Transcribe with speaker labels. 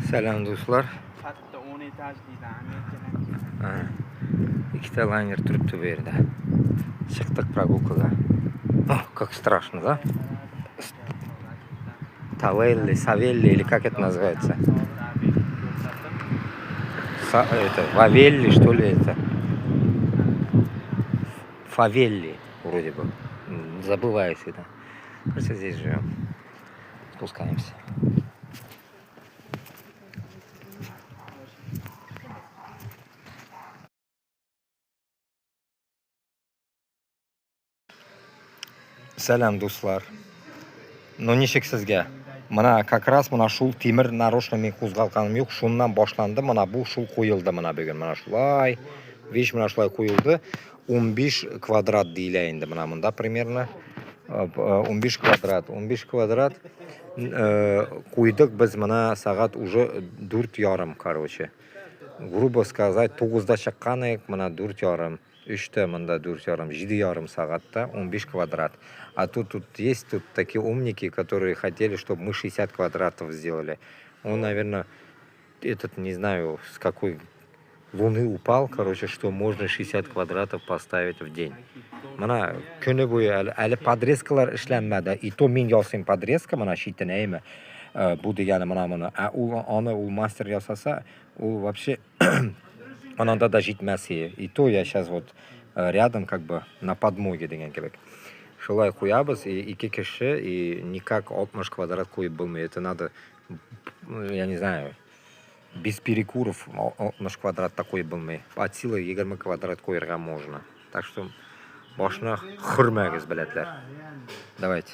Speaker 1: Сәлам, дуслар.
Speaker 2: Hatto 10 etaj deydi Amerikadan.
Speaker 1: Ha, ikkita layner turibdi bu yerda. Chiqdik прогулка ga. Oh, как страшно, да? Тавелли, Савелли или как это называется? Это, Вавелли, что ли это? Фавелли, вроде бы. Забываю всегда. Просто здесь живем. Спускаемся. Сәлам, дуслар. Ну, ничек сезгә? Менә как раз менә шул тимер нарочно мин кузгалганым юк, шуннан башланды, менә бу шул куелды менә бүген, менә шулай. Биш менә шулай куелды. 15 квадрат диелә инде менә монда примерно. 15 квадрат, 15 квадрат куйдык без менә сәгать уже 4:30, короче. Грубо сказать, 9-да чыккан идек, менә 4:30. 3-тә монда 4:30, 7:30 сәгатьтә 15 квадрат. А тут есть тут такие умники, которые хотели, чтобы мы 60 квадратов сделали. Он, наверное, этот, не знаю, с какой луны упал, короче, что можно 60 квадратов поставить в день. Менә көне буе әле, әле подрезкалар эшләнмәде. И то мин ясыйм подрезка, менә читен әйме. Бу дигәне менә моны. Ә ул аны ул мастер ясаса, ул вообще ананда да җитмәс иде. И то я сейчас вот рядом как бы на подмоге дигән кебек. Шулай куябыз, и ике кеше, и никак 60 квадрат куеп булмый. Это надо, я не знаю, без перекуров 60 квадрат та куеп булмый. От силы 20 квадрат куярга можно. Так что башны хөрмәгез, беләтләр. Давайте.